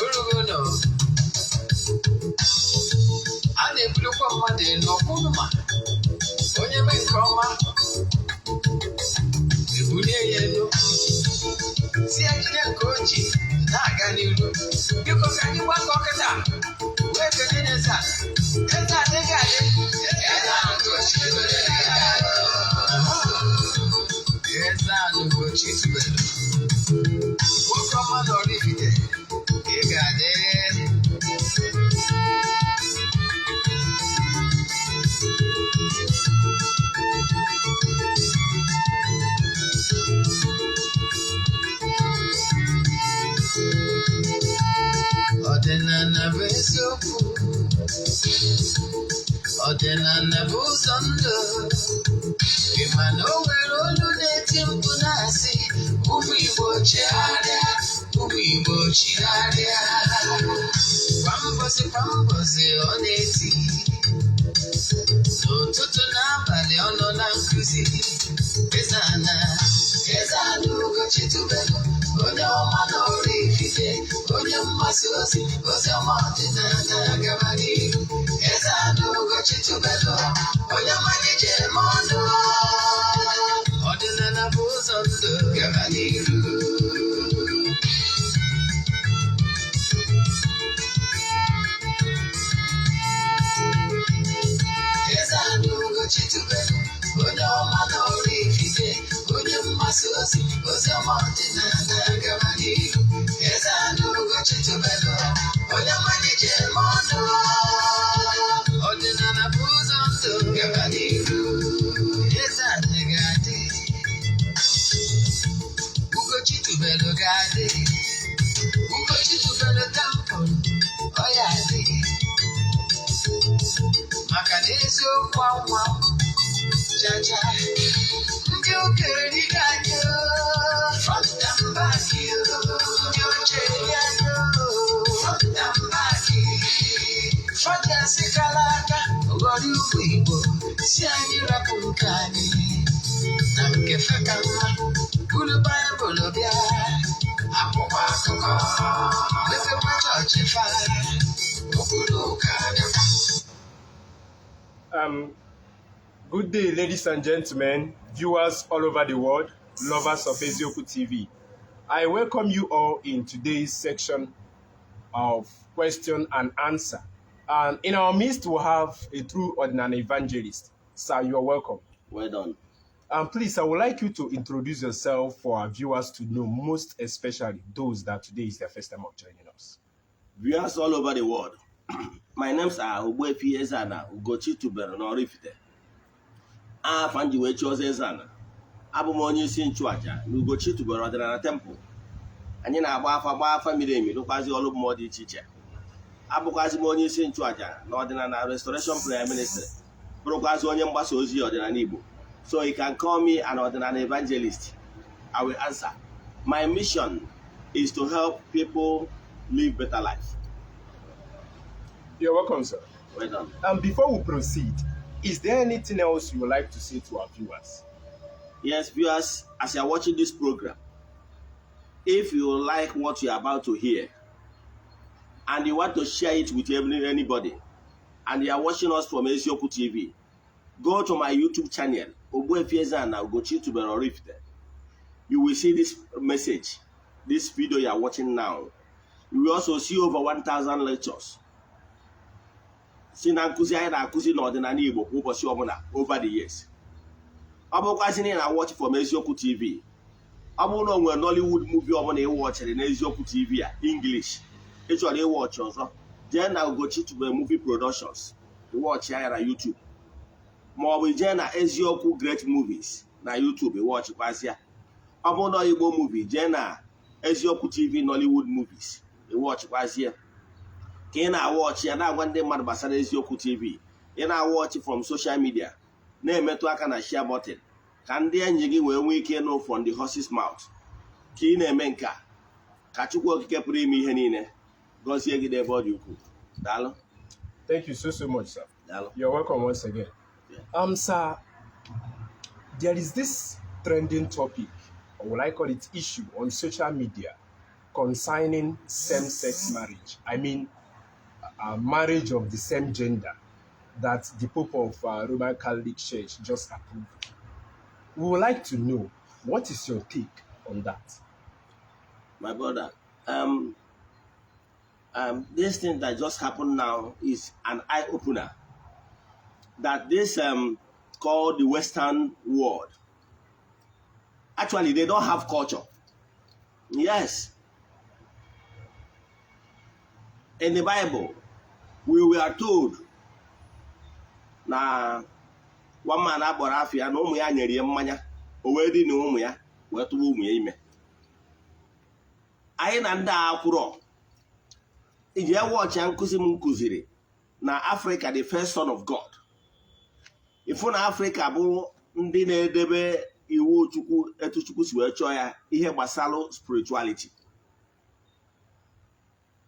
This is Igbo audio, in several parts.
Orugo a na-ebulukwa mmadụ elu ọkwụrụ ma onye mee nke ọma ebulie ya elu si ya jide nke o ji na-aga n'iru. Biko ka anyị gbakọ kịta wee kelee eze a. Eze adịghị adị. Eze a Ugochi tubelu, nwoke ọma na Oraifite, ị ga-adị. Ọdịnala bụ eziokwu, ọdịnala bụ ụzọ ndụ. Ị ma na o nwere olu na-eti mkpu na-asị, ụmụ Igbo chigharịa, ụmụ Igbo chigharịa. Kwa mbọsị kwa mbọsị ọ na-eti, n'ụtụtụ n'abalị ọ nọ na nkụzi. Eze ana, Eze ana Ugochi tubelu, onye ọma na Oraifite, onye mgbasa ozi ozi ọma ọdịnala gaba n'ihu. Eze ana Ugochi tubelu, onye ọma ji eme ọnụ. Ọdịnala bụ ụzọ ndụ, gaba n'ihu. Eze ana Ugochi tubelu, onye ọma na Oraifite, onye mgbasa ozi ozi ọma ọdịnala gaba n'ihu. Eze ana Ugochi tubelu, onye ọma ji eme ọnụ. Ọdịnala bụ ụzọ ndụ, gaba n'ihu. Eze ana ga-adị, Ugochi tubelu ga-adị, Ugochi tubelu temple ọ ya adị, maka na eziokwu anwa jaja ndị ụka erighị anyị front and back, ndị oche eri anyị front and back. Fọdụ kala aka ghọrọ ụmụ Igbo si anyị rapụ nke anyị na nke feka mma, buru Baịbụl bịa, akwụkwọ akụkọ mepekwa chọọchị fa okwu na ụka bịakwa. Good day, ladies and gentlemen, viewers all over the world, lovers of Eziokwu TV. I welcome you all in today's section of question and answer. And in our midst, we have a true Odinani evangelist. Sir, you are welcome. Well done. And please, I would like you to introduce yourself for our viewers to know, most especially those that today is their first time of joining us. Viewers all over the world, my names are Ogbuefi Eze-Ana Ugochi tubelu n'Oraifite. Afa m ji wee chi ọzọ Eze-Ana. Abụ m onye isi nchụaja na Ugochi tubelu ọdịnala temple. Anyị na-agba afa, gbaa afa miri emi, rụkwazi ọrụ mmụọ dị iche iche. Abụkwazi m onye isi nchụaja na ọdịnala Restoration Prayer Ministry, bụrụkwazi onye mgbasa ozi ọdịnala Igbo. So you can call me an ọdịnala evangelist. I will answer. My mission is to help people live better life. You're welcome, sir. Well done. And before we proceed, is there anything else you would like to say to our viewers? Yes, viewers, as you are watching this program, if you like what you are about to hear and you want to share it with anybody, and you are watching us from Eziokwu TV, go to my YouTube channel, Ogbuefi Eze-Ana Ugochi tubelu Oraifite. You will see this message, this video you are watching now. You will also see over 1,000 lectures. Si na nkụzi anyị na-akụzi n'ọdịnala Igbo kwa ụbọchị ọbụla over the years. Ọ bụrụkwazị na ị na-watch from Eziokwu TV, ọ bụrụ na o nwere Nollywood movie ọbụla ị watchịrị n'Eziokwu TV a English, ị chọrọ ịwatchị ọzọ, jee na Ugochi Tubelu Movie Productions, ịwatchị ya na YouTube, ma ọ bụ jee na Eziokwu Great Movies na YouTube, ịwatchịkwazịa. Ọ bụrụ na Igbo movie, jee na Eziokwu TV Nollywood Movies, ịwatchịkwazie. Ka ị na-awatchị ya, na-agwa ndị mmadụ gbasara Eziokwu TV. Ị na-awatchị from social media, na-emetụ aka na share button ka ndị enyi gị wee nwee ike ịnụ from the horse's mouth. Ka ị na-eme nke a, ka Chukwu Okike pụrụ ime ihe niile gọzie gị n'ebe ọ dị ukwuu. Daalụ. Thank you so, so much, sir. Daalụ. You're welcome once again. Yeah. Sir, there is this trending topic, or will I call it issue, on social media concerning same-sex marriage. I mean, a marriage of the same gender that the Pope of Roman Catholic Church just approved. We would like to know, what is your take on that? My brother, this thing that just happened now is an eye opener. That this called the Western world, actually they don't have culture. Yes. In the Bible, we were told na one man akpọrọ afọ ya na ụmụ ya nyere ya mmanya, o wee dị na ụmụ ya wee tụwa ụmụ ya ime. Anyị na ndị a kwụrọ iji ewọchị ya nkụzi m kụziri na Africa, the first son of God. Ifu na Africa bụ ndị na-edebe iwu Chukwu etu Chukwu si wee chọọ ya, ihe gbasara spirituality.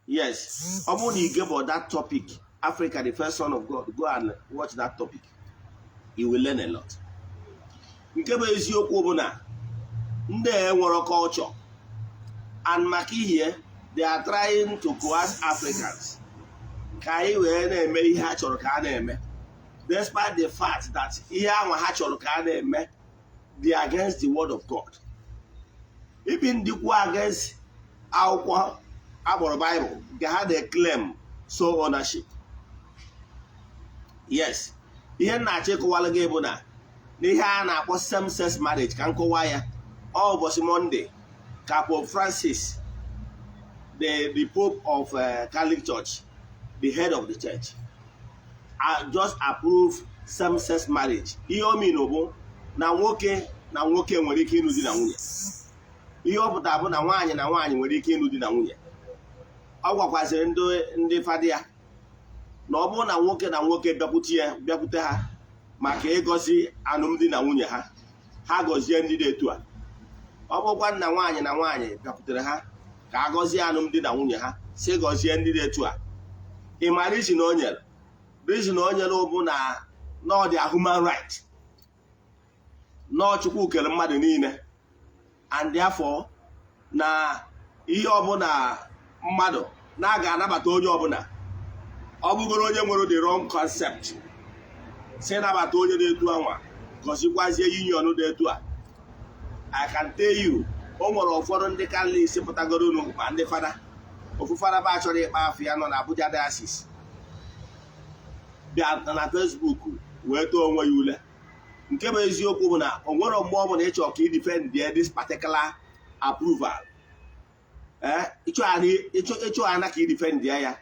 Yes, ọ bụrụ na ị gave that topic, Africa, the first son of God, go and watch that topic, you will learn a lot. Nke bụ eziokwu bụ na ndị a enwero culture, and maka ihe they are trying to coerce Africans ka anyị wee na-eme ihe ha chọrọ ka a na-eme, despite the fact that ihe ahụ ha chọrọ ka a na-eme dị against the word of God, ibi ndịkwu against akwụkwọ akpọrọ Bible nke ha na-claim sole ownership. Yes, ihe m na-achọ ịkọwalụ gị bụ na n'ihe a na-akpọ same sex marriage, ka m kọwaa ya, ọ ụbọchị Monday ka Pope Francis, the Pope of Catholic Church, the head of the church, just approve same sex marriage. Ihe o mean bụ na nwoke na nwoke nwere ike ịlụ di na nwunye. Ihe ọ pụtara bụ na nwaanyị na nwaanyị nwere ike ịlụ di na nwunye. Ọ gwakwazịrị ndị fada ya na ọ bụrụ na nwoke na nwoke bịakwute ya, bịakwute ha maka ịgọzi alụmdi na nwunye ha, ha gọzie ndị dị etu a. Ọ bụrụkwa na nwaanyị na nwaanyị bịakwutere ha ka a gọzie alụmdi na nwunye ha, si gọzie ndị dị etu a. Ị ma reason o nyere? Reason o nyere bụ na ọ dị human right, nọọ Chukwu kere mmadụ niile, and therefore na ihe ọbụla mmadụ na-aga anabata onye ọbụla, ọ bụgoro onye nwere the wrong concept, si nabata onye dị etu anwa, gọzikwazie union dị etu a. I can tell you, o nwere ụfọdụ ndị Catholics pụtagoronu, ma ndị fada. Ofu fada ba chọrọ ịkpa afọ ya nọ na Abuja Diocese bịa na Facebook wee too onwe ya ule. Nke bụ eziokwu bụ na o nwere mgbe ọ bụla ịchọ ka ị defend this particular approval, ee, ịchọ ana ka ị defend ya,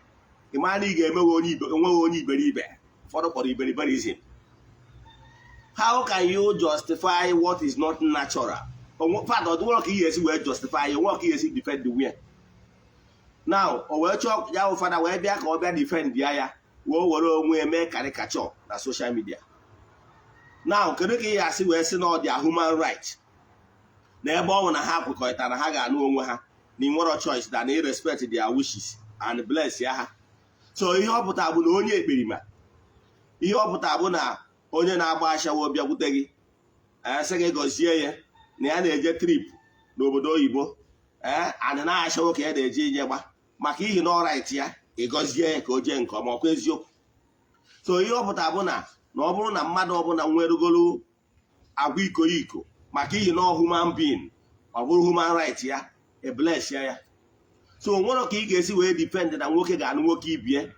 ị mara na ị ga-emewe onye enweghị onye iberibe. Ụfọdụ kpọrọ iberiberism. How can you justify what is not natural? Fada, ọ dịwọrọ ka ị ga-esi wee justify ya, onwe ka ị ga-esi defend the way now. O wee chọọ ya bụ fada wee bịa ka ọ bịa defend ya, wee were onwe ya mee caricature na social media. Now, kedu ka ị ga-asị wee sị na ọ dị human right, na ebe ọ bụ na ha kwekọrịtara na ha ga-anụ onwe ha, na ị nwere choice than ị respect their wishes and bless ya ha? So ihe ọ pụtara bụ na onye ekperima, ihe ọ pụtara bụ na onye na-agba ashawo bịakwute gị, sị gị gọzie ya na ya na-eje trip n'obodo oyibo, ee, and na-ashawo ka ya na-eje ije gba maka ihi na ọ right ya, ịgọzie ya ka o jee nke ọma. Ọkwa eziokwu? So ihe ọ pụtara bụ na ọ bụrụ na mmadụ ọbụla nwerugolu agwa iko iko maka ihi na ọ human being, ọ bụrụ human right ya, ebless ya. So o nwere ka ị ga-esi wee defend na nwoke ga-anụ nwoke ibie.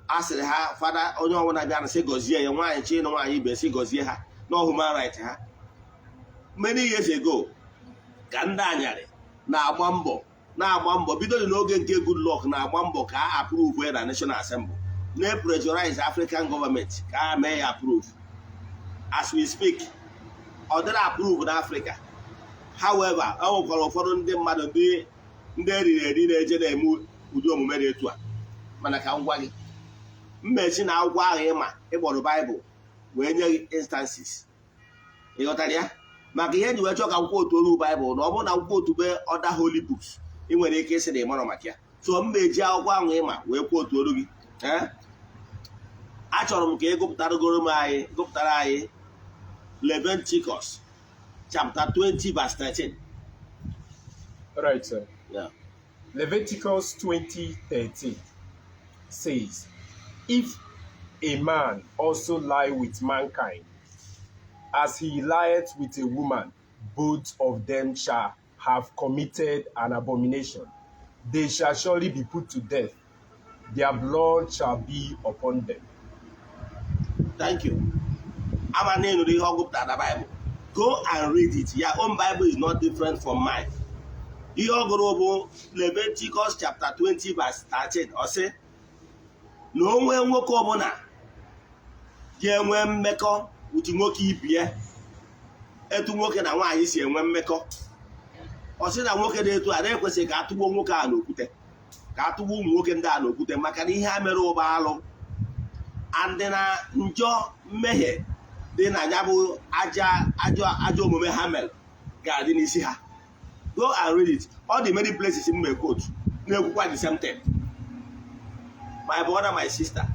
A sịrị ha fada, onye ọbụla bịa na sị gọzie ya, nwaanyị chi na nwaanyị ibe, sị gọzie ha na human right ha. Many years ago ka ndị anyarị na-agba mbọ bido n'oge nke Goodluck na-agba mbọ ka a approve ya na National Assembly, na-pressurize African government ka a mee ya approve. As we speak, ọ dịrị approve na Africa. However, e nwekwara ụfọdụ ndị mmadụ, ndị eriri eri na-eje na-eme ụdị omume dị etu a. Mana ka m gwa gị, mmechi na akwụkwọ ahụ ịma ịkpọrọ Baịbụl wee nye gị instances, ị ghọtara ya? Maka ihe eji wee chọọ ka akwụkwọ otu olu Baịbụl, na ọ bụrụ na akwụkwọ otu be other holy books, ị nwere ike ịsị na ị marọ maka ya. So m eji akwụkwọ ahụ ịma wee kwuo otu olu gị. Ee, achọrọ m ka ị gụpụtaragoro m anyị, gụpụtara anyị Leviticus chapter 20 verse 13. All right, sir. Yeah. Leviticus 20:13 says, "If a man also lie with mankind, as he lieth with a woman, both of them shall have committed an abomination. They shall surely be put to death. Their blood shall be upon them." Thank you. Ama na ịnụrụ ihe ọ gụpụtara na Bible. Go and read it. Your own Bible is not different from mine. Ihe ọ gụrụ bụ Leviticus chapter 20 verse 13. Ọ sị na onwe nwoke ọbụla ga-enwe mmekọ with nwoke ibie, etu nwoke na nwaanyị si enwe mmekọ, ọ sị na nwoke dị etu a na-ekwesịghị ka atụgbuo nwoke a n'okwute, ka atụgbuo ụmụ nwoke ndị a n'okwute, maka na ihe a mere ụba alụ andị na njọ mmehie dị na ya bụ aja ajọ ajọ omume ha mere ga-adị n'isi ha. Go and read it. All the many places in my quote na-ekwukwa the same thing. My brother, my sister,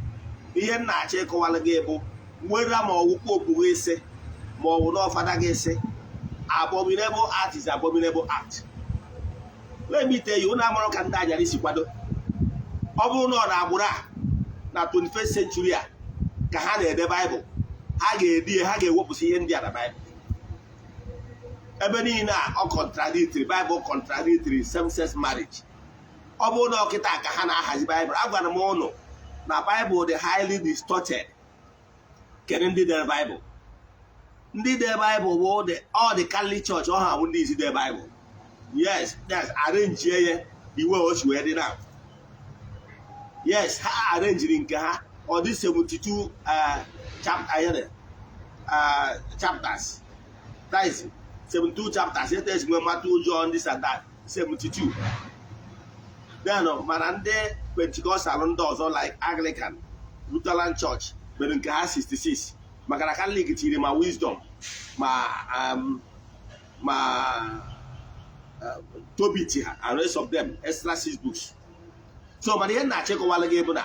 ihe m na-achọ ịkọwara gị bụ nwere ma ọwụ pope gị isi ma ọ bụ na ọfada gị isi, abominable act is abominable act. Let me tell you, unu amụrụ ka ndị anyarị si kwado. Ọ bụrụ na ọ na-agbụrụ a na 21st century a ka ha na-ede Baịbụl, ha ga-ede, ha ga-ewepụsị ihe ndị a na Baịbụl ebe niile a. Ọ contradictory, Baịbụl contradictory same sex marriage. Ọ bụrụ na ọkịta ka ha na-ahazi Baịbụl, agwara m ụnụ na Baịbụl dị highly distorted. Kedu ndị dere Baịbụl? Ndị dere Baịbụl bụ all the Catholic Church. Ọ ha bụ ndị isi dere Baịbụl. Yes, arrange ya the way o si wee dị now. Yes, ha arrangiri nke ha, ọ dị 72 chapter, chapters, that is 72 chapters. Etu esi nwee Matthew, John, this and that, 72. Then mana ndị Pentecostal ndị ọzọ like Anglican, Lutheran Church mere nke ha 66, maka na Catholic tiri ma Wisdom ma Tobit ha and rest of them, extra six books. So mana ihe na-achịkọwala gị bụ na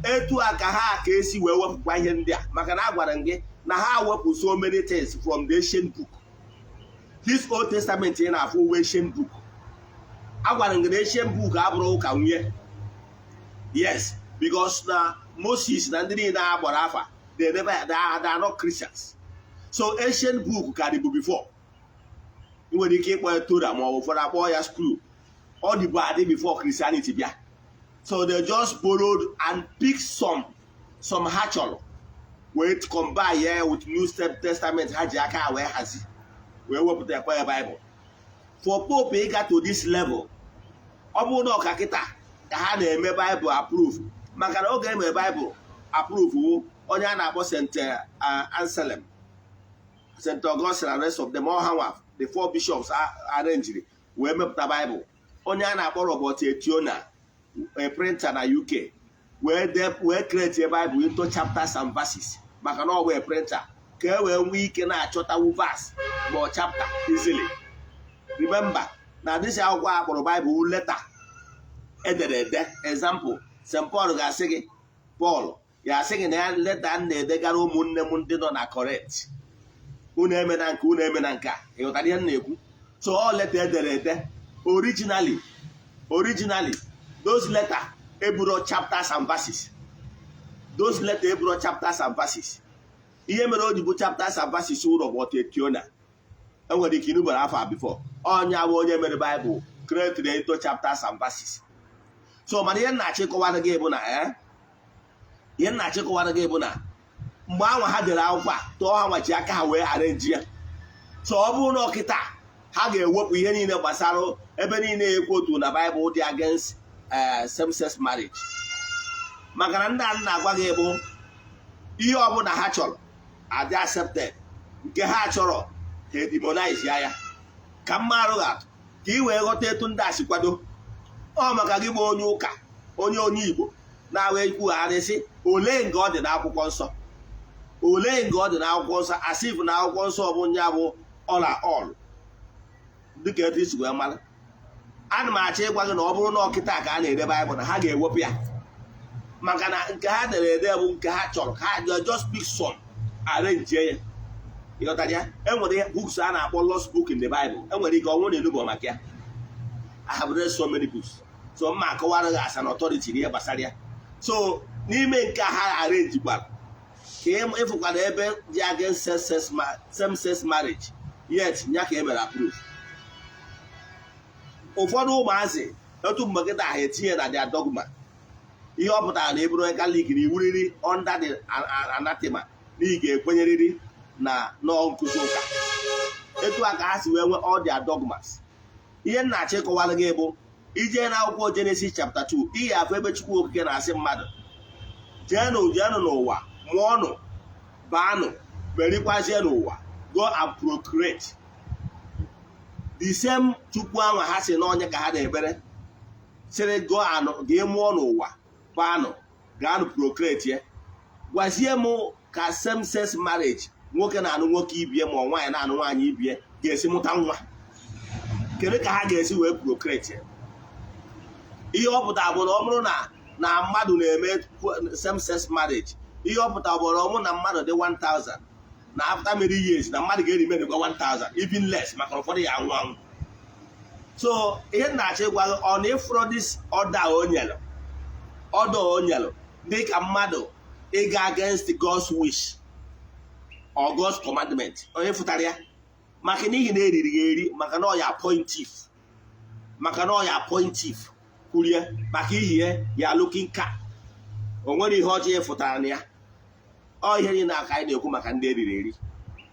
etu a ka ha ka esi wee wepụkwa ihe ndị a, maka na agwara m gị na ha wepụ so many things from the ancient book. This Old Testament ị na-afụ uwe ancient book, agwara m gị na ancient book abụrụ ụka nwunye. Yes, because na Moses na ndị niile a gbara afa, they never they are not Christians. So ancient book ka dịbụ before. Ị nwere ike ịkpọ ya Torah ma ọ bụ ụfọdụ akpọ ya scroll. Ọ dịbụ adị before Christianity bịa. So they just borrowed and picked some ha chọrọ wee combine ya with New Testament. Ha ji aka wee hazi wee wepụta ya, kpọ ya Bible. For Pope ịga to this level, ọ bụrụ na ọka kịta ka ha na-eme Bible approve, maka na oge emere Bible approve wụ onye a na-akpọ St. Anselm, St. Augustine and rest of them. All ha nwa, the four bishops arranged wee mepụta Bible. Onye a na-akpọ Robert Etiona, a printer na UK, wee de wee create a Bible into chapters and verses, maka na ọ bụ a printer ka e wee nwee ike na-achọtawu verse ma ọ chapter easily. Remember na this akwụkwọ a kpọrọ Bible, letter edere ede. Example, St. Paul ga-asị gị, Paul ga-asị gị na ya leta m na-edegara ụmụnne m ndị nọ na Corinth, unu emena nke, unu emena nke a. Ị ghọtara ihe m na-ekwu? So all letter edere ede originally, those letter eburo chapters and verses. Those letter eburo chapters and verses. Ihe mere o ji bụ chapters and verses, Robert Etiona, enwere ike inubere afọ a before, onye bụ onye mere Bible created into chapters and verses. So mana ihe nna achịkọwara gị bụ na ihe nna achịkọwara gị bụ na mgbe anwa ha dere akwụkwọ a tụọ, ha nwachi aka ha wee arrange ya. So ọ bụrụ na ọkịta ha ga-ewepụ ihe niile gbasara ebe niile ekwu otu na Bible dị against same sex marriage, maka na ndị a na-agwa gị bụ ihe ọbụla ha chọrọ adị accepted, nke ha chọrọ ha edemonize ya. Ka mma arụghị atụ ka ị wee ghọta etu ndị a si kwado ọ, maka gị bụ onye ụka, onye Igbo na-awa ekwugharị sị olee nga ọ dị n'akwụkwọ nsọ, olee nga ọ dị n'akwụkwọ nsọ, asị if na akwụkwọ nsọ bụ nya bụ all and all, dịka etu isi wee mara. Ana m achọ ịgwa gị na ọ bụrụ na ọkịta ka a na-ede Baịbụl, na ha ga-ewepụ ya, maka na nke ha dere ede bụ nke ha chọrọ. Ha just pick some, arrange ya. Ịghọtara ya? Enwere books a na-akpọ lost book in the Bible. Enwere ike ọnwụ na-enubo maka ya. I have read so many books, so mma akọwara gị as an authority n'ihe gbasara ya. So n'ime nke a ha arrange kwara ka ịfụkwara ebe dị against same sex marriage, yet ya ka e mere approve. Ụfọdụ ụmụazị otu mgbe kịta ha etinye na their dogma. Ihe ọ pụtara na eburu onye Katọlik na iwuriri under the anathema, na ị ga-ekwenyerịrị na nọọ nkụzi ụka. Etu a ka ha si wee nwee all their dogmas. Ihe m na-achọ ịkọwara gị bụ, ije n'akwụkwọ Genesis chapter 2, ihe afọ ebe Chukwu Okike na-asị mmadụ, "Jeenụ, jeenụ n'ụwa, mụọnụ, baanụ, merikwazie n'ụwa, go and procreate." The same Chukwu ahụ ha si n'ọnya ka ha na-ekpere sịrị go and gị mụọ n'ụwa, baanụ, gaanụ, procreate ya. Gwazie m ka same sex marriage, nwoke na-anụ nwoke ibie ma ọ nwaanyị na-anụ nwaanyị ibie, ga-esi mụta nwa? Kedu ka ha ga-esi wee procreate ya? Ihe ọ pụtara bụ na ọ bụrụ na mmadụ na-eme same sex marriage, ihe ọ pụtara bụ na ọ bụrụ na mmadụ dị 1000 na after many years, na mmadụ ga-erimenekwa 1000, even less, maka na ụfọdụ ya anwụ anwụ. So ihe m na-achọ ịgwa gị, ọ na ịfụrụ this order o nyere, order o nyere dị ka mmadụ ịga against God's wish or God's commandment. Onye fụtara ya maka n'ihi na eriri ya eri, maka na ọ ya appointive, maka na ọ ya appointive kwurie, maka ihie ya looking ka o nwere ihe ọjọọ ịfụtara na ya. Ọ ihe niile aka anyị na-ekwu maka ndị eriri eri.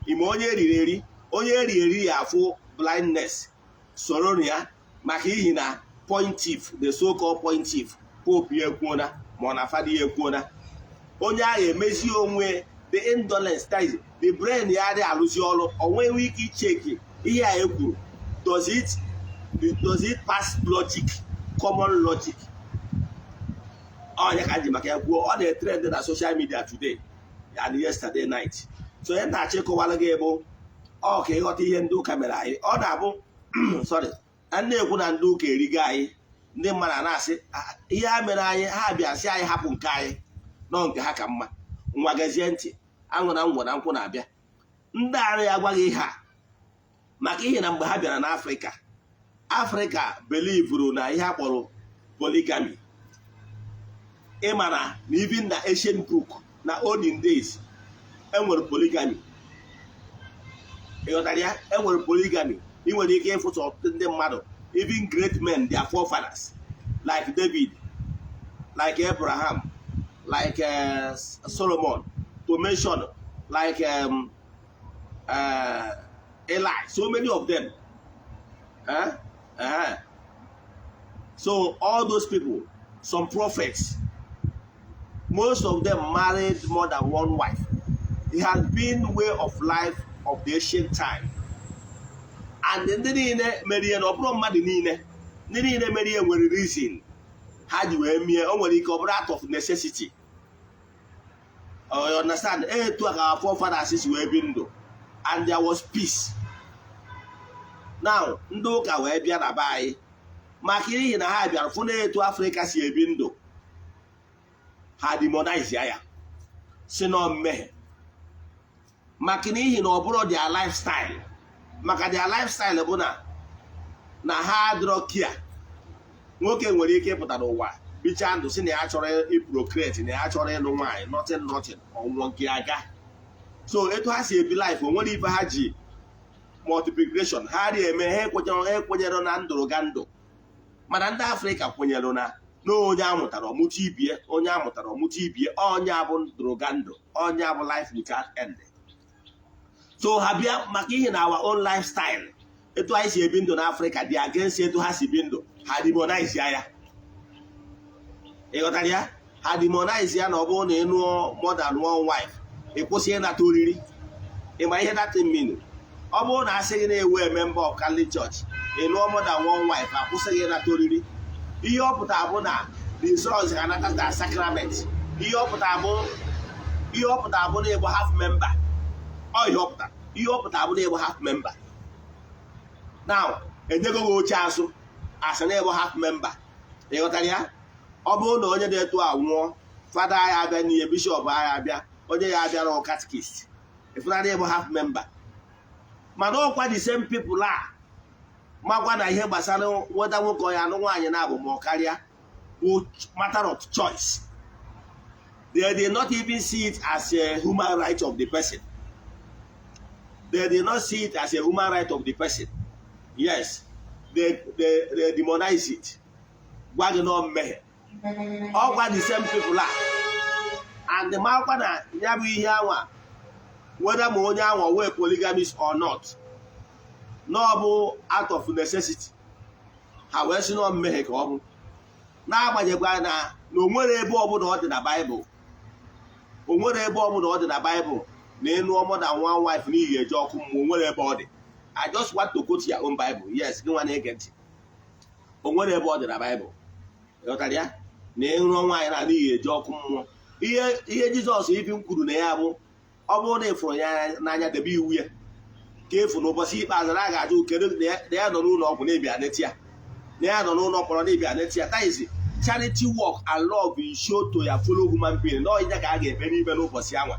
Ime onye eriri eri, onye eriri eri ya afụ blindness soro na ya, maka ihi na pontiff, the so called pontiff, pope ya ekwuona, ma ọ na fada ya ekwuona, onye ahụ emezi onwe the indolence, that is the brain ya adịghị arụzi ọrụ. O nweghị ike icheki ihe a ekwuru. Does it pass logic, common logic? Onye ka ji maka ya kwuo, ọ na-etrend na social media today and yesterday night. So onye na-achọ ịkọwara gị bụ ọ ka ịghọta ihe ndị ụka mere anyị. Ọ na-abụ, sorry, a na-ekwu na ndị ụka erigo anyị. Ndị mmadụ na-asị, "Ah, ihe ha mere anyị, ha bịa sị anyị hapụ nke anyị nọ, nke ha ka mma." Nwa, gezie ntị. Aṅụ na ngwọ na nkwụ na-abịa. Ndị ara ya agwaghị ihe a maka ihe na mgbe ha bịara n'Afrịka, Afrịka belivuru na ihe a kpọrọ polygamy. Ịma na even na ancient book, na olden days, enwere polygamy. Ịghọtara ya? Enwere polygamy. Ị nwere ike ịfụta ọtụtụ ndị mmadụ, even great men, their forefathers, like David, like Abraham, like Solomon, to mention, like Eli, so many of them. Huh? Uh-huh. So all those people, some prophets, most of them married more than one wife. It has been way of life of the ancient time. And ndị niile mere ihe na ọ bụrụ mmadụ niile, ndị niile mere ihe nwere reason ha ji wee mie. O nwere ike ọ bụrụ out of necessity. Oh, you understand? Etu a ka our forefathers si wee bi ndụ and there was peace. Now ndị ụka wee bịa na be anyị, maka n'ihi na ha bịara fụ na etu Afrịka si ebi ndụ, ha demonize ya, si na mmehie, maka n'ihi na ọ bụrụ their lifestyle. Maka their lifestyle bụ na ha adịrọ kia. Nwoke nwere ike ịpụta n'ụwa, bichaa ndụ, si na ya chọrọ iprocreate, na ya chọrọ ịlụ nwaanyị, nothing, nothing, ọnwụọ nke aga. So etu ha si ebi life, o nwere ife ha ji multiplication ha dị eme. Ha ekwenyere na ndụrụga ndụ, mana ndị Afrịka kwenyere na onye amụtara ọmụta ibie, onye amụtara ọmụta ibie, onye abụ ndụrụga ndụ, onye abụ life without end. So ha bịa, maka ihe na our own lifestyle, etu anyị si ebi ndụ n'Afrịka dị against etu ha si bi ndụ, ha demonize ya. Ị ghọtara ya? Ha demonize ya na ọ bụrụ na ị nụọ more than one wife, ị kwụsị ịnata oriri. Ịma ihe that mean? Ọ bụrụ na asị gị na-ewe member of Catholic Church, ị nụọ more than one wife, akwụsịghị ịnata oriri. Ihe ọ pụtara bụ na the sons ga-anata the sacrament. Ihe ọ pụtara bụ na ịbụ half member. Ọ ihe ọ pụtara bụ na ịbụ half member. Now enyego gị oche azụ, asị na ịbụ half member. Ị ghọtara ya? Ọ bụrụ na onye na-eto a nwụọ, fada ya abịa n'ihe, bishọp ya abịa, onye ya abịara catechist, ịfụnanya, ịbụ half member. Mana ọkwa the same people a makwa na ihe gbasara weda nwoke ya anụ nwaanyị na-abụ ma ọ karịa bụ matter of choice. They did not even see it as a human right of the person. They did not see it as a human right of the person. Yes, they demonize it, gwa gị nọ mmehie. Ọkwa the same people a and makwa na ya bụ ihe anwa, whether ma onye anwa wee polygamist or not, na ọ bụ out of necessity, ha wee sị nọ mmehie ka ọ bụ, n'agbanyeghị na o nwere ebe ọbụla ọ dị na Baịbụl. O nwere ebe ọbụla ọ dị na Baịbụl na enu more than one wife n'ihi eje ọkụ mmụọ. O nwere ebe ọ dị. I just want to quote your own Bible. Yes, gị nwa na-ege ntị, o nwere ebe ọ dị na Baịbụl, ịghọtara ya, na ịrụọ nwaanyị na n'ihi eje ọkụ mmụọ. Ihe Jizọs ibi m kwuru na ya bụ, ọ bụrụ na ịfụrụ ya n'anya, debe iwu ya, ka efu n'ụbọchị ikpeazụ na a ga-ajụ kedu na ya nọ n'ụlọ ọgwụ na-ebịa neti ya, na ya nọ n'ụlọ mkpọrọ na-ebịa neti ya. That is charity work and love you show to your fellow human being, na ọnya ka a ga-ekpe n'ikpe n'ụbọchị anwa.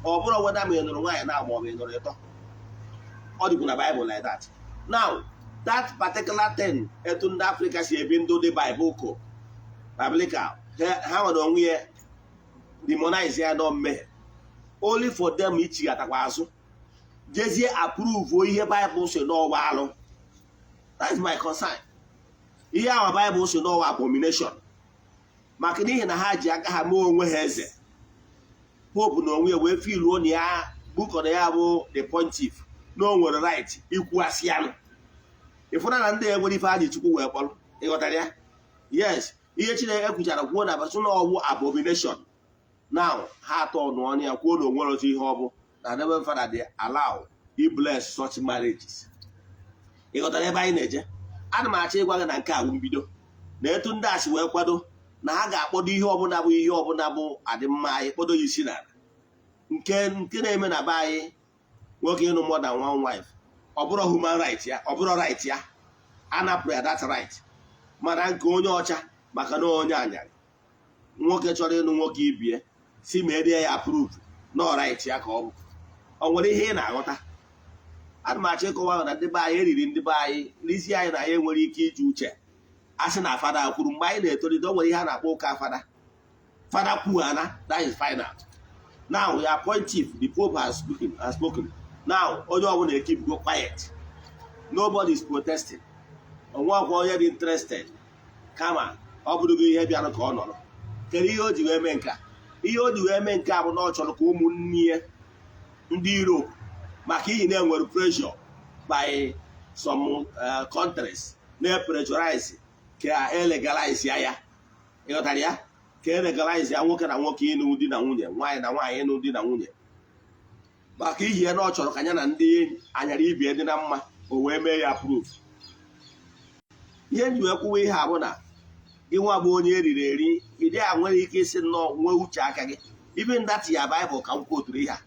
Ọ bụrụ weda ma ị nụrụ nwaanyị na ma ọ bụ ị nụrụ ịtọ. Ọ dịkwu na Bible like that. Now, that particular thing, etu ndị Afrịka si ebi ndụ dị Bible ko biblical, ha nwere onwe ya demonize ya nọ mmehie, only for them ichighatakwa azụ jezie approve ihe Bible si n'ọwa alụ. That is my concern. Ihe ahụ Bible si n'ọwa abomination, maka n'ihi na ha ji aka ha mee onwe ha eze. Pope na onwe ya wee filuo na ya bụkọ na ya bụ the pontiff, na o nwere right ikwuasị anụ ịfụna na ndị enwere ife ha ji Chukwu wee kpọrọ. Ịghọtara ya? Yes, ihe Chineke kwuchara kwuo na basụ na ọwụ abomination. Now ha atọ ọnụ ya kwuo na onwere otu ihe ọ bụ na Reverend Father dey allow he bless such marriages. Ị ghọtara ebe anyị na-eje? Ana m achọ ịgwa gị na nke a bụ mbido na etu ndị a si wee kwado na ha ga-akpọdo ihe ọbụla bụ ihe ọbụla bụ adịmma anyị, kpọdo ya isi n'ala. Nke na-eme na be anyị, nwoke ịnụ more than one wife, ọ bụrụ human right ya, ọ bụrụ right ya, a napụrụ ya that right. Mana nke onye ọcha, maka na onye anyarị, nwoke chọrọ ịnụ nwoke ibie, si ma edie ya approve na right ya ka ọ bụ. Ọ nwere ihe ị na-aghọta? Ana m achọ ịkọwa na ndị be anyị eriri, ndị be anyị n'isi anyị na anyị nwere ike iji uche a sị na fada kwuru. Mgbe anyị na-etolite, o nwere ihe a na-akpọ ụka fada. Fada kwughana, that is final. Now ya pontiff, the Pope, has spoken. Now onye ọbụla keep go quiet. Nobody is protesting. Onwe ọkwa onye dị interested, kama ọ bụrụgo ihe bịara ka ọ nọrọ. Kedu ihe o ji wee mee nke a? Ihe o ji wee mee nke a bụ na ọ chọrọ ka ụmụnne ya ndị Europe, maka ihi na enwere pressure by some countries na-pressurize ka e legalize ya. Ịghọtara ya? Ka e legalize ya, nwoke na nwoke ịnụ di na nwunye, nwaanyị na nwaanyị ịnụ di na nwunye. Maka ihi ya na ọ chọrọ ka ya na ndị anyara ibie dị na mma, o wee mee ya proof. Ihe nji wee kwuwa ihe a bụ na gị nwa bụ onye eriri eri, ịdị a nwere ike isi nnọọ nwee uche aka gị. Even that ya Bible ka m kwoturu ihe a,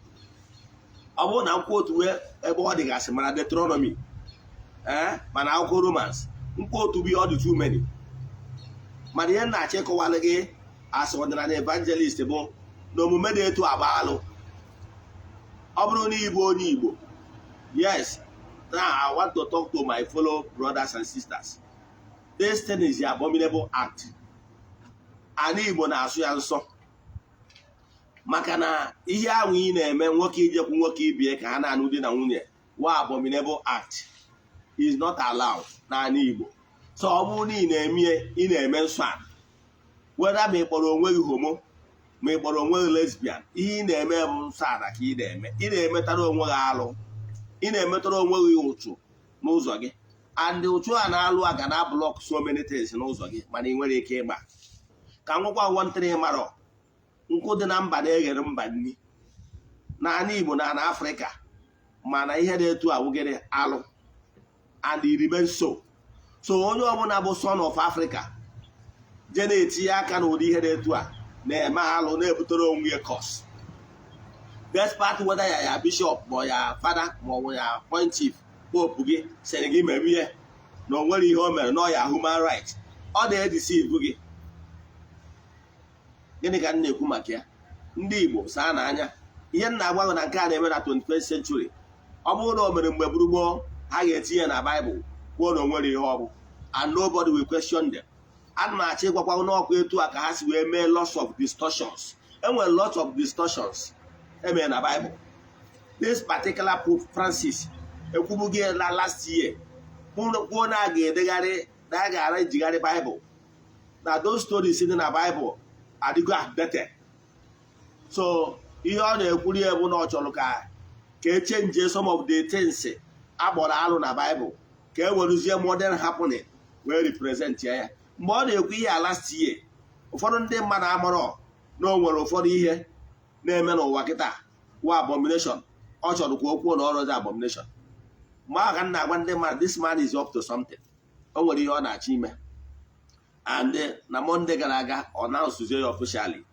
ọ bụrụ na m kwotuwe ebe ọ dịgasị, mana Deuteronomy, ee, mana akwụkwọ Romans mkpotu bụ ọ dị too many. Mana ihe m na-achọ ịkọwalụ gị as ọdịnala evangelist bụ na omume dị etu agba alụ. Ọ bụrụ na ịbụ onye Igbo, yes, now I want to talk to my fellow brothers and sisters. This thing is the abominable act. Ala Igbo na-asụ ya nsọ, maka na ihe ahụ ị na-eme, nwoke ijekwu nwoke ibie ka ha na-anụ di na nwunye, wa abominable act, is not allowed n'ala Igbo. So ọ bụrụ na ị na-eme, ị na-eme nsọ a, weda ma ị kpọrọ onwe gị homo, ma ị kpọrọ onwe gị lesbian, ihe ị na-eme bụ nsọ ala ka ị na-eme. Ị na-emetara onwe gị alụ, ị na-emetara onwe gị ụchụ n'ụzọ gị, and ụchụ a na-alụ a ga na block so many things n'ụzọ gị. Mana ị nwere ike ịgba ka ngwakwa nwantịrị marọ nkụ dị na mba na-eghere mba nri n'ala Igbo na na Afrịka. Mana ihe dị etu awụgịrị alụ, and it remains so. So onye ọbụla bụ son of Africa je na-etinye aka n'ụdị ihe dị etu a na-eme alụ, na-ebutere onwe ya curse, despite whether ya bishop ma ya fada ma ọ bụ ya pontiff, pope gị sịrị gị mere ihe na o nwere ihe o mere na ọ ya human right, ọ na-edeceive gị. Gịnị ka m na-ekwu maka ya? Ndị Igbo, saa n'anya ihe m na-agwa gị na nke a na-eme na 21st century. Ọ bụrụ na o mere mgbe gburugburu, ha ga-etinye na Baịbụl kwuo na o nwere ihe ọ bụ, and nobody will question them. Ana m achọ ịgwakwa n'ọkwa etu a ka ha si wee mee lots of distortions. Enwere lots of distortions emere na Baịbụl. This particular Pope Francis ekwubughị na last year, kwuo na a ga-edegharị, na a ga-ara ejigharị Baịbụl, na those stories dị na Baịbụl adịgo outdated. So ihe ọ na-ekwuri ya bụ na ọ chọrọ ka e change some of the things akpọrọ alụ na Baịbụl, ka e weruzie modern happening wee represent ya. Mgbe ọ na-ekwu ihe a last year, ụfọdụ ndị mmadụ amarọ na o nwere ụfọdụ ihe na-eme n'ụwa kịta wa abomination. Ọ chọrọ ka o kwuo na ọrụzi abomination. Mgbe ahụ ka m na-agwa ndị mmadụ, this man is up to something. O nwere ihe ọ na-achọ ime. And na Monday gara aga, ọ na-asụzie ya officially.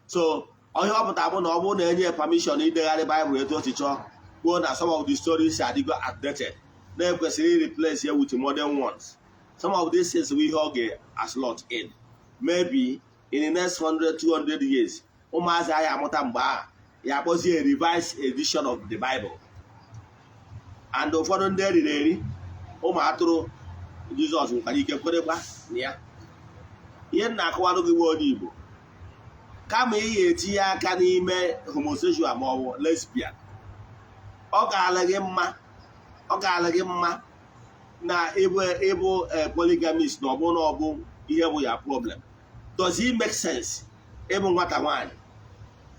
So ihe ọ pụtara bụ na ọ bụrụ na enye permission idegharị Baịbụl etu o si chọọ, kwuo na some of the stories adịgo outdated, na-ekwesịrị replace ya with modern ones, some of these things bụ ihe ọ ga-aslot in. Maybe in the next 100 200 years, ụmụazị anyị amụta mgbe ahụ ya akpọzie a revised edition of the Bible. And ụfọdụ ndị eriri eri ụmụ atụrụ Jizọs nwekwara ike kwerekwa na ya. Ihe m na-akọwarụ gị nwe onye Igbo, kama ị ga-etinye aka n'ime homosexual ma ọ bụ lesbian, ọ gaala gị mma, ọ gaala gị mma na ịbụ polygamist, na ọ bụ na ọ bụ ihe bụ ya problem. Does it make sense ịbụ nwata nwaanyị,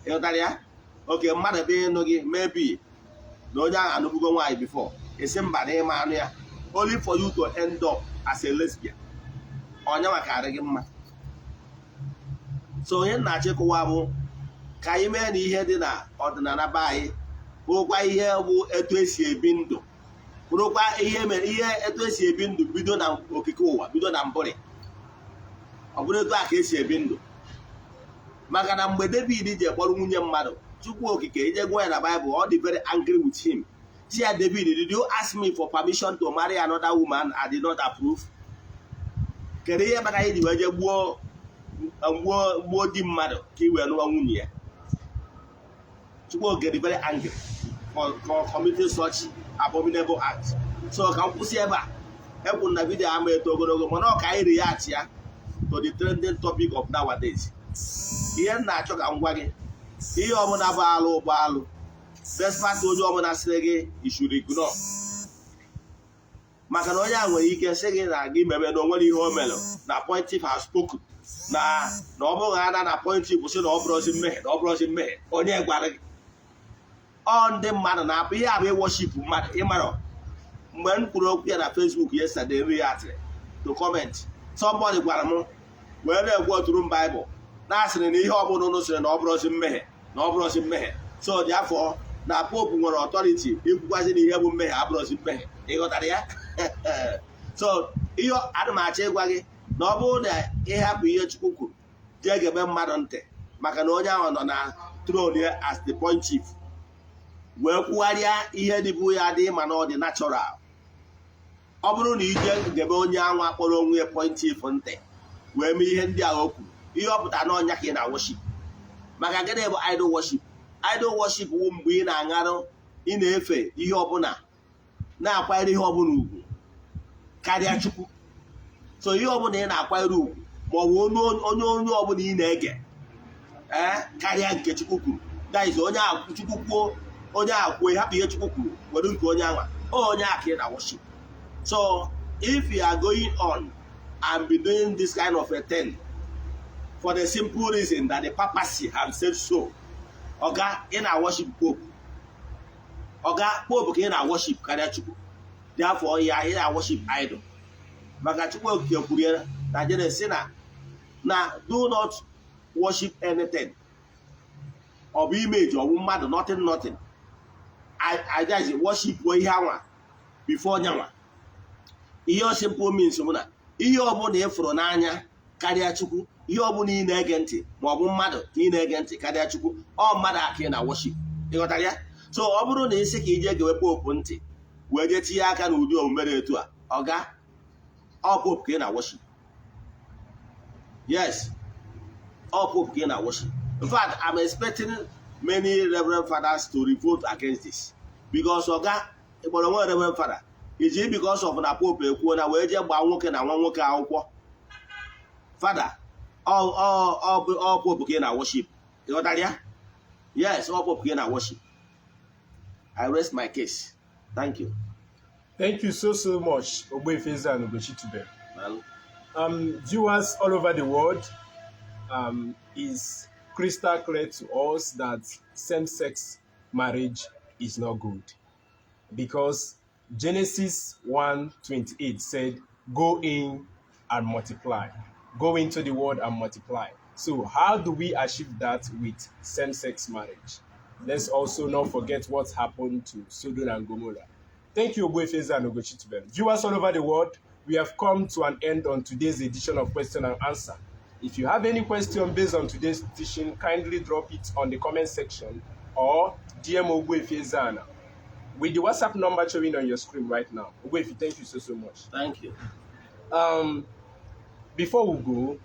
ịghọtara ya? Oke mmadụ bịa ịnụ gị, maybe na onye ahụ anụbugo nwaanyị before, esi mba na ịma anụ ya, only for you to end up as a lesbian. Ọnya maka adị gị mma. So onye na-achọ ịkụwa bụ ka anyị mee na ihe dị na ọdịnala be anyị bụrụkwa ihe bụ etu esi ebi ndụ, bụrụkwa ihe mere ihe etu esi ebi ndụ bido na okike ụwa, bido na mbụrị. Ọ bụrụ etu a ka esi ebi ndụ, maka na mgbe David ji ekpọrọ nwunye mmadụ, Chukwu Okike ije gụọ ya na Bible, ọ dị very angry with him. Si ya, "David, did you ask me for permission to marry another woman I did not approve? Kedu ihe kpatara iji wee jee gbuo gbuo gbuo di mmadụ ka ị wee nụwa nwunye ya?" Chukwu Okike dị very angry for committing such abominable act. So ka m kwụsị ebe a. Ekwu na video ama eto ogologo, mana ọ ka anyị react ya to the trending topic of nowadays. Ihe m na-achọ ka m gwa gị, ihe ọbụla bụ alụ bụ alụ, despite onye ọbụla sịrị gị you should ignore, maka na onye a nwere ike sị gị na gị mebe na o nwere ihe o mere, na pontiff has spoken, na ọ bụghị ana na pontiff sị na ọ bụrụzi mmehie, na ọ bụrụzi mmehie. Onye gwara gị? Ọ ndị mmadụ na-apụ ihe a bụ worship mmadụ. Ịmara mgbe m kwuru okwu ya na Facebook yesterday, react to comment somebody gwara m wee na-ekwu oturu m Bible na-asịrị na ihe ọbụla ụnụ sịrị na ọ bụrụzi mmehie, na ọ bụrụzi mmehie. So dị afọ na Pope nwere authority ikwukwazi na ihe bụ mmehie abụrụzi mmehie. Ịghọtara ya? So ihe ana m achọ ịgwa gị, na ọ bụrụ na ịhapụ ihe Chukwu kwuru, jee gebe mmadụ ntị, maka na onye ahụ nọ na throne ya as the pontiff wee kwugharịa ihe dịbụ ya dị, ma na ọ dị natural. Ọ bụrụ na ije gebe onye anwa kpọrọ onwe ya pontiff ntị wee mee ihe ndị ahụ o kwuru, ihe ọ pụtara n'ọnya ka ị na-worship. Maka gịnị bụ idol worship? Idol worship wụ mgbe ị na-aṅarụ, ị na-efe ihe ọbụla, na-akwanyere ihe ọbụla ugwu karịa Chukwu. So ihe ọbụla ị na-akwanyere ugwu ma ọ bụ onye ọbụla ị na-ege ee karịa nke Chukwu kwuru, that is, onye ahụ Chukwu kwuo, onye ahụ kwuo, ịhapụ ihe Chukwu kwuru were nke onye anwa, onye ahụ ka ị na worship. So if you are going on and be doing this kind of a thing for the simple reason that the papacy have said so, oga, ị na-worship Pope. Oga, Pope ka ị na-worship karịa Chukwu. Therefore ya ị na-worship idol, maka Chukwu Okike kwuru ya na Genesis na do not worship anything, ọ bụ image, ọ bụ mmadụ, nothing, nothing. Agaghị worship ihe anwa before nyanwa. Ihe ọ simple means bụ na ihe ọbụla ị fụrụ n'anya karịa Chukwu, ihe ọbụla ị na-ege ntị, ma ọ bụ mmadụ ka ị na-ege ntị karịa Chukwu, ọ mmadụ aka ị na worship. Ịghọtara ya? So ọ bụrụ na ị sị ka ije gewe Pope ntị wee jee tinye aka n'ụdị omume dị etu a, ọga, ọ Pope ka ị na worship. Yes, ọ Pope ka ị na worship. In fact, I'm expecting many reverend fathers to revolt against this because oga Ịkpọrọ onwe reverend father, iji because of na Pope ekwuo na wee jee gbaa nwoke na nwa nwoke akwụkwọ. Fada, ọ Pope ka ị na worship, ịghọtara ya? Yes, ọ Pope ka ị na worship. I rest my case. Thank you. Thank you so, so much, Ogbuefi Eze-Ana Ugochi Tubelu. Daalụ. Viewers all over the world, is crystal clear to us that same-sex marriage is not good because Genesis 1:28 said, "Go in and multiply. Go into the world and multiply." So how do we achieve that with same-sex marriage? Let's also not forget what happened to Sodom and Gomorrah. Thank you, Ogbuefi Eze-Ana Ugochi Tubelu. Viewers all over the world, we have come to an end on today's edition of Question and Answer. If you have any question based on today's teaching, kindly drop it on the comment section or DM Ogbuefi Eze-Ana with the WhatsApp number showing on your screen right now. Ogbuefi, thank you so, so much. Thank you. Before we go,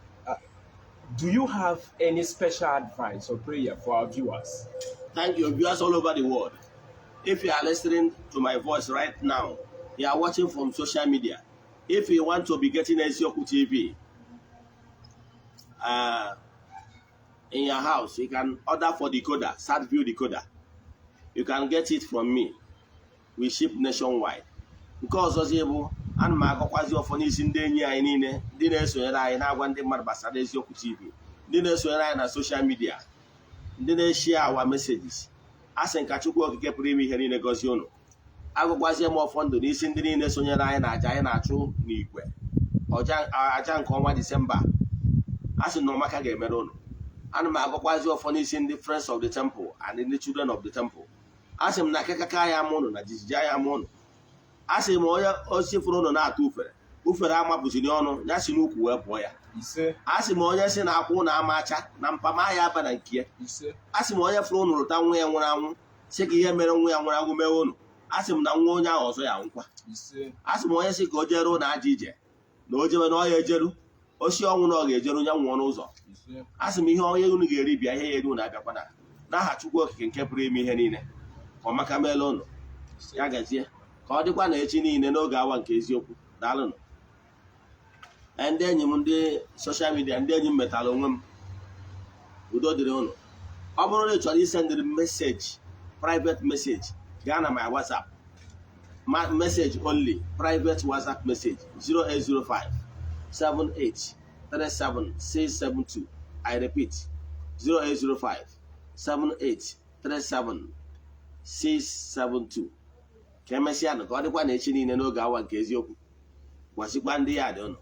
do you have any special advice or prayer for our viewers? Thank you, viewers all over the world. If you are listening to my voice right now, you are watching from social media. If you want to be getting Eziokwu TV in your house, you can order for decoder, SatView decoder. You can get it from me. We ship nationwide. Nke ọzọzi bụ, ana m agọkwazi ọfọ n'isi ndị enyi anyị niile, ndị na-esonyere anyị na-agwa ndị mmadụ gbasara Eziokwu TV, ndị na-esonyere anyị na social media, ndị na-eshare our messages. A sị nka Chukwu Okike pụrụ ime ihe niile gọzie unu. Agụkwazie m ọfọ ndụ n'isi ndị niile sonyere anyị na aja anyị na-achụ n'igwe, aja nke ọnwa Disemba. A sị na ọmaka ga-emere unu. Ana m agọkwazi ọfọ n'isi ndị Friends of the Temple and ndị Children of the Temple. A sị m na akịkaka ya ama unu, na jijiji ya ama unu. A sị m onye osi fụrụ unu na-atụ ufere, ufere amapụziri ọnụ ya si n'ukwu wee pụọ ya. Ise. A sị m onye si na akwụ na ama acha na mpama ya aba na nke ya. Ise. A sị m onye fụrụ unu rụta nwa ya nwụrụ anwụ, sị ka ihe mere nwa ya nwụrụ anwụ mee unu, a sị m na nwa onye ahụ ọzọ ya nkwa. Ise. A sị m onye sị ka o jere ụlọ aja ije na o jebe na ọ ya ejeru osi ọnwụ na ọ ga-ejeru ya nwụọ n'ụzọ. Ise. A sị m ihe onye unu ga-eri bịa, ihe ya eri unu abịakwana, n'aha Chukwu Okike nke pụrụ ime ihe niile. Ka ọmaka meela unu. Ya gazie, ka ọ dịkwa na echi niile n'oge awa nke eziokwu. Daalụnụ. Ee, ndị enyi m, ndị social media, ndị enyi m metara onwe m, udo dịrị unu. Ọ bụrụ na ị chọrọ isendịrị m message, private message, gaa na my WhatsApp. Message only, private WhatsApp message, 0805 78 37 672. I repeat, 0805 78 37 672. Ka emesịa nụ, ka ọ dịkwa na echi niile n'oge awa nke eziokwu. Gwazikwa ndị ya dị ụnụ.